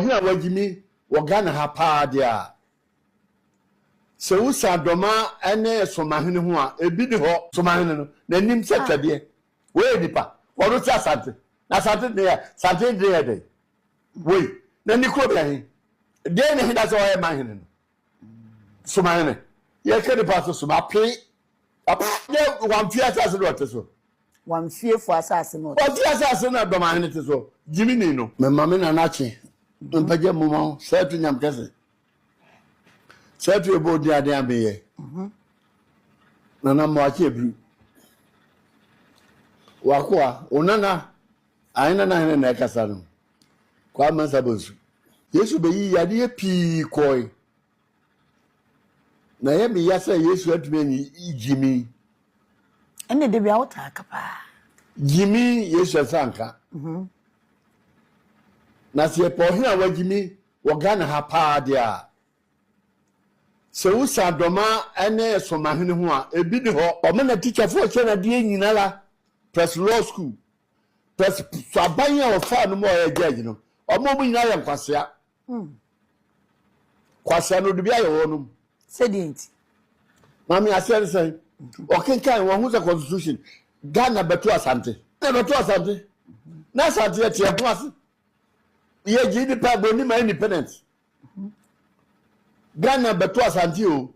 Ɔhene a wagyimi wɔ Ghana ha paa deɛ a, sɛ wosa Dɔma ne Somahene ho a, ebi ni hɔ. Somahene no, n'anim sɛ twɛdeɛ. Wei yɛ nipa. Ɔno te Asante. Na Asante de yɛ, Asante de yɛ dɛn? Wei, na ne kuro bɛn he? Deɛn ne hena sɛ ɔyɛ man hene no? Somahene. Yɛka nipa so soma pee. Nyɛ wamfie asase na ɔte so. Wamfiefo asase na ɔte. Wamfie asase na Dɔmahene te so. Gyimini no. Mema me nana kye. Mpagya mu ma wo. Sɛ to nyam kɛse. Sɛ to ɛbɔ odin aden abeyɛ. Nana mmoakye ebiri. Wakoa, wo nana, ahe nana hene na ɛkasa no. Kwame Mensah Bonsu. Yesu bɛyi yadeɛ pii kɔe. Na ɛyɛ me ya sɛ Yesu antumi anyi gyimi. Ɛnna de bia wotaa ka paa. Gyimi Yesu nsa nka. Na sɛ yɛpɛ ɔhene a wagyimi wɔ Ghana ha paa deɛ a, sɛ wosa Dɔma ne Somahene ho a, ebi ni hɔ. Ɔmo na tikyafoɔ kyerɛ no adeɛ nyinara, press law school, press so aban a ɔfaa no mu a ɔyɛ judge no, ɔmo nyinaa yɛ nkwasea. Kwasea no ɔde bi ayɛ wɔnom. Sɛdeɛ nti. Maame aseɛ ne sɛn? Ɔkenkan wɔn ho sɛ constitution Ghana bɛto Asante. Na bɛto Asante. Na Asante yɛ te ɛho ase. Yɛgye nipa broni ma independent. Ghana bɛto Asante o.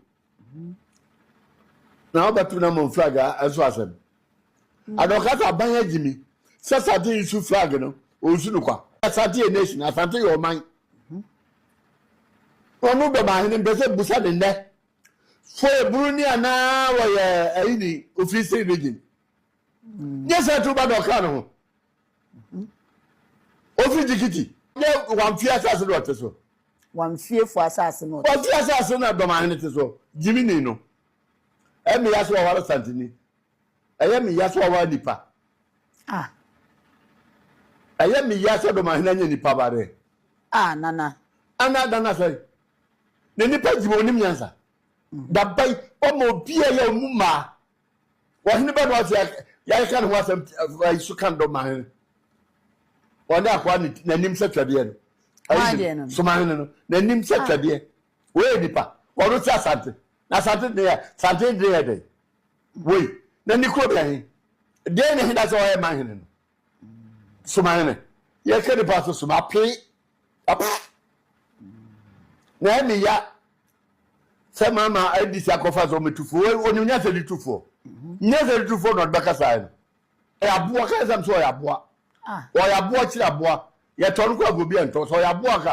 Na wɔbɛto na mo flag a ɛnso asɛm. Adɔka sɛ aban agyi mi sɛ Asante yi su flag no ɔnsu no kwa. Asante yɛ nation, Asante yɛ ɔman. Ɔno dɔm ahene mpɛ sɛ busa ne nnɛ. So eburu ni anaa wɔyɛ ayi ni ofiri siri region. Nyɛ sɛ to ba na ɔka ne ho. Ofiri Jikiti. Nyɛ wamfie asase na ɔte so. Wamfiefo asase na ɔte. Wamfie asase na dɔm ahene te so. Gyimini no. Ɛmi ya so ɔware Santini. Ɛyɛ mi ya so ɔware nipa. Ah. Ɛyɛ mi ya sɛ dɔm ahene anya nipa ba dɛ. Ah, nana. Ana nana sɛ. Na nipa gyimi onim nyansa. Dabai ɔma obi a yɛ ɔmu mmaa. Ɔhene bɛ na ɔte yɛaka ne ho asɛm ayi so ka dɔm ahene. Ɔne akoa n'anim sɛ twɛdeɛ no. Adeɛ no. Somahene no n'anim sɛ twɛdeɛ. Wɔyɛ nipa. Ɔno te Asante. Na Asante de yɛ Asante de yɛ dɛn? Wei na ne kuro bɛn he? Deɛn ne hena sɛ ɔyɛ man hene no? Somahene. Yɛka nipa so soma pee. Na ɛmi ya sɛ mama adi si akɔfa sɛ ɔmɛtufoɔ onim nyɛ de tufoɔ nyɛ sɛ de tufoɔ na ɔde bɛka saa no. Ɔyɛ aboa ka sɛm sɛ ɔyɛ aboa. Ah. Ɔyɛ aboa kyerɛ aboa. Yɛtɔ no kɔ agobi ɛntɔ sɛ ɔyɛ aboa ka.